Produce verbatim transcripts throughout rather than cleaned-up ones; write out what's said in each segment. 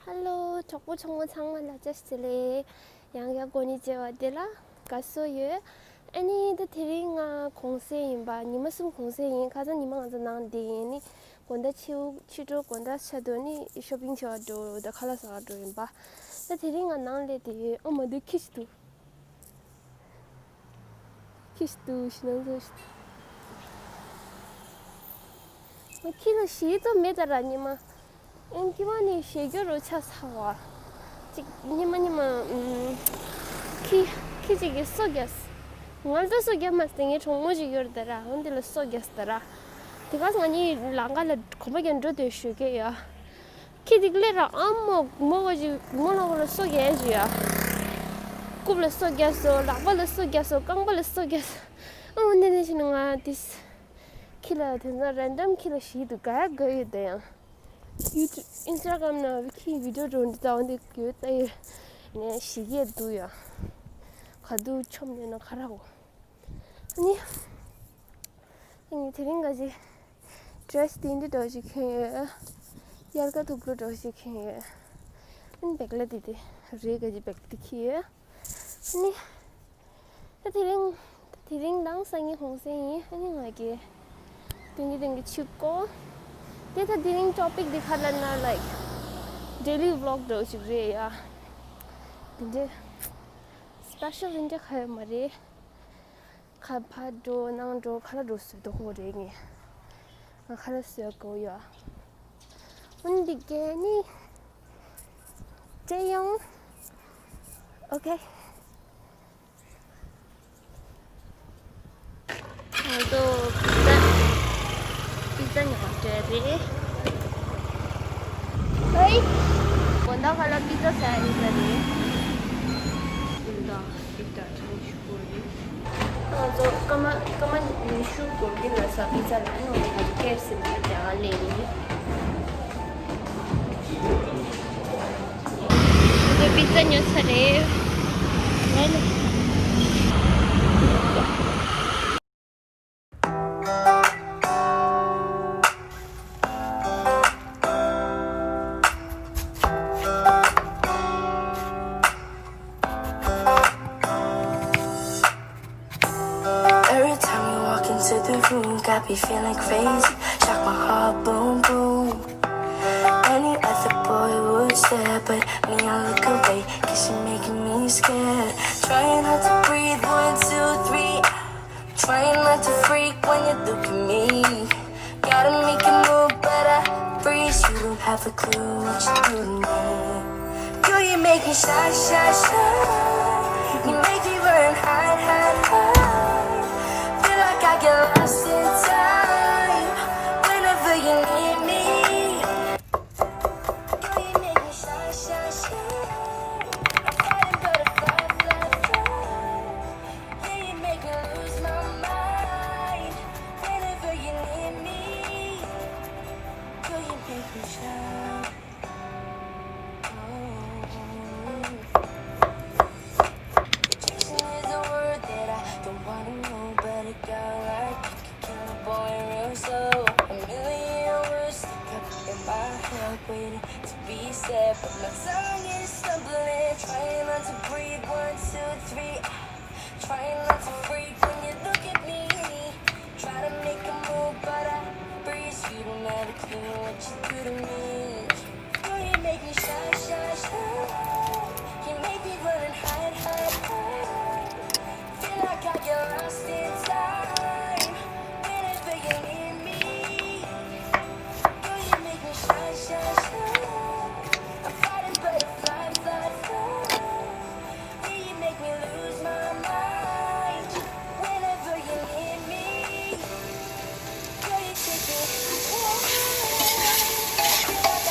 ཧ་ལོ། གྲོགས་པོ་གྲོགས་མོ་ཚང་མ་ལ་བཀྲ་ཤིས་བདེ་ལེགས། ཡང་བསྐྱར་སྐུ་ཁམས་བདེ་ལ་དགའ་བསུ་ཡོད། ཨ་ནི་ད་དེ་རིང་ང་གུང་སེང་ཡིན་པ། ཉི་མ་གསུམ་གུང་སེང་ཡིན། ཁ་སང་ཉི་མ་ང་ཚོ་ནང་བསྡད་ཡིན། ནི་དགོང་དག་ཕྱི་ཕྱི་དྲོ་དགོང་དག་ཆ་དུ་ནི་ཤོ་པིང་བྱེད་པར་འགྲོ་དང་ཁ་ལག་ཟ་བར་འགྲོ་ཡིན་པ། ད་དེ་རིང་ང་ནང་སླེབས་བསྡད་ཡོད། ཨོ་མ་འདི་ཁྱི་ཞིག་འདུག་ཁྱི་ཞིག་འདུག་ཞེད་སྣང་ཚ་ཞིག་ཁྱི་ལ་ཞེད་སྣང་མེད་ད་ར་ཉི་མ། ཨེམ་ཁྱི་མ་ནི་ཞེད་སྐྱོ་རུ་ཆགས་ཚར་བ། ཅིག་ཉི་མ་ཉི་མ། ཨུམ། ཁྱི་ཁྱི་ཅིག་གིས་སོ་བརྒྱབ། ང་ལ་སོ་བརྒྱབ་མ་ཟད་ངའི་གྲོགས་མོ་ཞིག་ཡོད་རེད་ད་ར། འོན་ཏེ་ལ་སོ་བརྒྱབ་ད་ར། དེ་ག་ང་གཉིས་ལམ་ཁ་ལ་གོམ་པ་རྒྱག་འགྲོ་དུས་ཞོགས་ཀས་ཡ། ཁྱི་དེ་ག་སླེབས་ར་ཨ་མོ་མོ་ག་ཅིག་མོ་ལ་གོ་ལ་སོ་བརྒྱབ་ཞིག་ཡ། རྐུབ་ལ་སོ་བརྒྱབ་སོང་། ལག་པ་ལ་སོ་བརྒྱབ་སོང་། རྐང་པ་ལ་སོ་བརྒྱབ་སོང་། ཨ་འོན་ཏེ་ནས་ཕྱིན་ན་ང་དེ། ཁྱི་ལ་དེ་ཚོ་རན་ཌམ་ཁྱི་ལ་ཞེད་དུ་དགའ་དགའ་ཡོད་ད་ཡང་། ཡུ་ཊུབ་ཨིན་སི་ཊ་གྷ་རམ་ནང་ཁྱི་བི་ཌི་ཡོ་འགྲོ་འདི་ལྟ་བ་འདི་ཡོད་ད་ཡོད། ནས་ཞེད་ཀྱི་འདུག་ཡ། ག་དུས་ཆོམ་ནས་ན་ཁ་རག་གོ། ཨ་ནི། ཨ་ནི་དེ་རིང་ག་ཅིག་ཌི་རེ་སི་དེ་འདྲ་འདྲ་ཞིག་གྱོན་ཡོད། དབྱར་ཁ་དུག་ལོག་འདྲ་ཞིག་གྱོན་ཡོད། ཨ་ནི་བེག་ལ་དེ་དེ་རེད། ག་ཅིག་བེག་དེ་འཁྱེར་ཡོད། ཨ་ནི། ད་དེ་རིང་། ད་དེ་རིང་དང་སང་ཉིན་གུང་སེང་ཡིན། ཨ་ནི་ང་གི་དེང་གི་དེང་གི་ཕྱུག་པོ། དེ་ད་དེ་རིང་ཊོ་པིག་འདི་ག་རེ་ལབ་ན་ལའིཀ་ཌེ་ལི་བི་ལོག་འདྲ་བོ་ཞིག་རེད་ཡ། དེ་འདྲའི་སི་པེ་ཤལ་དེ་འདྲ་གང་ཡང་མ་རེད། ཁ་ཕར་འགྲོ་ནང་འགྲོ་ཁ་ལག་འགྲོ་ཟེར་དོ་ཧོ་རེད། ངས་ང་ཁ་ལག་བཟོ་དགོས་ཡོད། འོན་ཏེ་གན་ནི་ཅེ་ཡོང་། ཨོ་ཁེ། ང་ཚོ་པི་ཛ། པི་ཛ་ཉོ་བར་འགྲོ་ཡ་རེད། ཧེ། དགོང་དག་ཁ་ལག་པི་ཛ་ཟ་ཡ་ཡིན་ས་རེད། ང་ཚོ་སྐར་མ་སྐར་མ་ཉི་ཤུ་འགོར་གྱི་ལ་ས་པི་ཛ་ལ་ནོ་ང་ཚོ་ཀེ་ཨེཕ་སི་ལ་རྒྱ་གར་ལས་ཡིན། ང་ཚོ་པི་ཛ་ཉོ་ཚར་རེད། ང་ལ། Every time you walk into the room, got me feeling crazy. Shock my heart, boom, boom. Any other boy would stare, but me, I look away, cause you're making me scared. Trying not to breathe, one, two, three. Trying not to freak when you look at me. Gotta make a move, but I freeze. You don't have a clue what you do to me. Girl, you make me shy, shy, shy. You make me run, hide, hide, hide. Feel like I get lost in time whenever you need me. Girl, you make me shy, shy, shy. I'm fighting butterfly, fly, fly. Yeah, you make me lose my mind whenever you need me. Girl, you make me shine. Oh. Rejection is a word that I don't wanna know, but a girl like you can kill a boy real slow. A million words stuck up in my head, waiting to be said, but my tongue is stumbling, trying not to breathe. One, two, three. Trying not to freak when you look at me. Try to make a move, but I freeze. You don't have a clue what you do to me. Girl, you make me shy, shy, shy. You make me run and hide, hide, hide. Feel like I get lost in time whenever you need me. Girl, you make me shy, shy, shy. I'm fighting butterfly, fly, fly. Yeah, you make me lose my mind whenever you need me. Girl, you take me. Feel like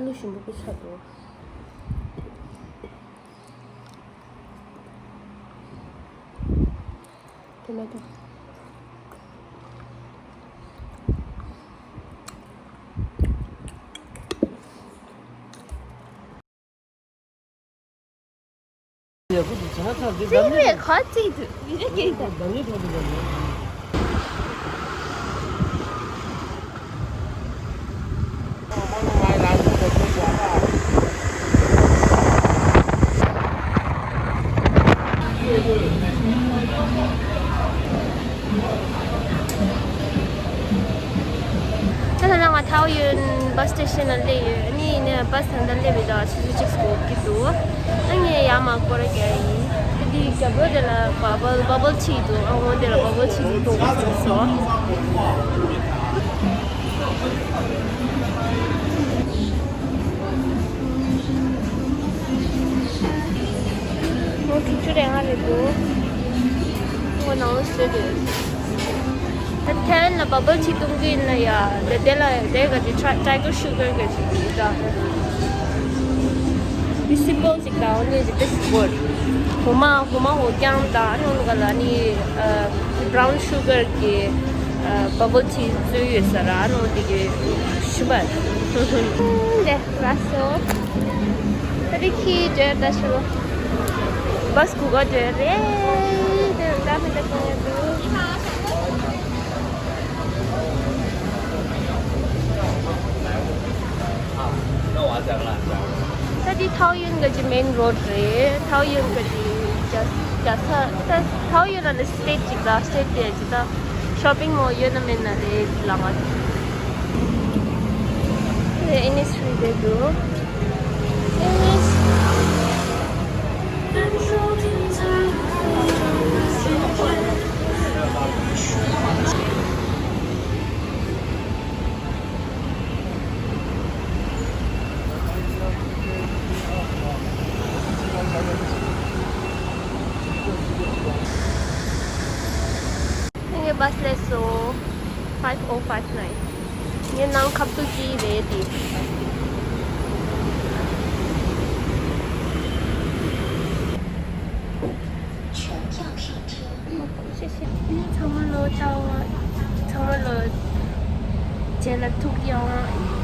ལུ་ཞིམ་པོ་པོ་ཆགས་འདུག Tomato. ཙི་རེ་ཁ་ཙི་དུ་མི་རེ་ཀེ་ད། ད་ལྟ་ང་ཐའོ་ཡོན་བྷ་སི་སི་ཊེ་ཤན་ལ་སླེབས་ཡོད། ཨ་ནི་ནས་བྷ་སི་ད་ལྟ་སླེབས་ཡོད། ད་ཆུ་ཚོད་གཅིག་འགོར་གྱི་འདུག་ཨ་ནི་ཡར་མར་སྐོར་ར་རྒྱག་ཡིན། ད་འདི་རྒྱབ་ལོགས་དེ་ལ་བ་བལ་བ་བལ་ཊི་འདུག་ཨ་འོ་དེ་ལ་བ་བལ་ཊི་འདུག་འཐུང་གི་འདུག་སོ། ལོ་དྲུག་ཅུ་རེ་ལྔ་རེད་འདུག་ཁོ་ནང་ལ་བཟོས་ཏེ། ད་ཐའེ་ལེན་ལ་བ་བལ་ཊི་འཐུང་གི་ཡིན་ན་ཡ། དེ་དེ་ལ་དེ་ག་དེ་ཊའི་ཊའི་གར་ཤུ་གར་ག་ཅིག་འདུག་ད། དེ་སིམ་པལ་ཅིག་དང་ཨ་ནི་དེ་དེ་སི་གོལ་གོ་མ་གོ་མ་འོ་རྐྱང་དང་ཨ་ནི་འོ་ནི་ག་ལ་ནི་བྷ་རའུན་ཤུ་གར་གི་བ་བལ་ཊི་བཙོས་ཡོད་ས་ར། ཨ་ནི་འོ་དེ་གི་ཤུ་བར། དེ་ལ་སོ། ད་དེ་ཁྱི་འདྲ་ད་ཤུ། བྷ་སི་གུ་ག་འདྲ་རེད། དེ་ད་མི་ད་གོ་ཡ་འདུག་ད་འདི་ཐའོ་ཡོན་ག་ཅི་མེན་རོ་ཌི་རེད། ཐའོ་ཡོན་ག་ཅི་རྒྱ་རྒྱ་ས། ད་ཐའོ་ཡོན་ལ་ནི་སི་ཊེཊ་ཅིག་ད། སི་ཊེཊ་དེ་ཅི་ད་ཤོ་པིང་མོལ་ཡོད་ན་མེད་ན་རེད་ལ་ང་། ཨེ་ནི་སི་ཊི་རི་རེད་འདུག་ཨེ་ནི་སི། ངའི་བྷ་སི་སླེབས་སོང་། five oh five nine། ངའི་ནང་ཁ་ཐུག་ཅིག་རེད་དེ། ཚང་མ་ལོ་ལྟ་བ། ཚང་མ་ལོ་རྗེས་ལ་ཐུག་ཡོང་།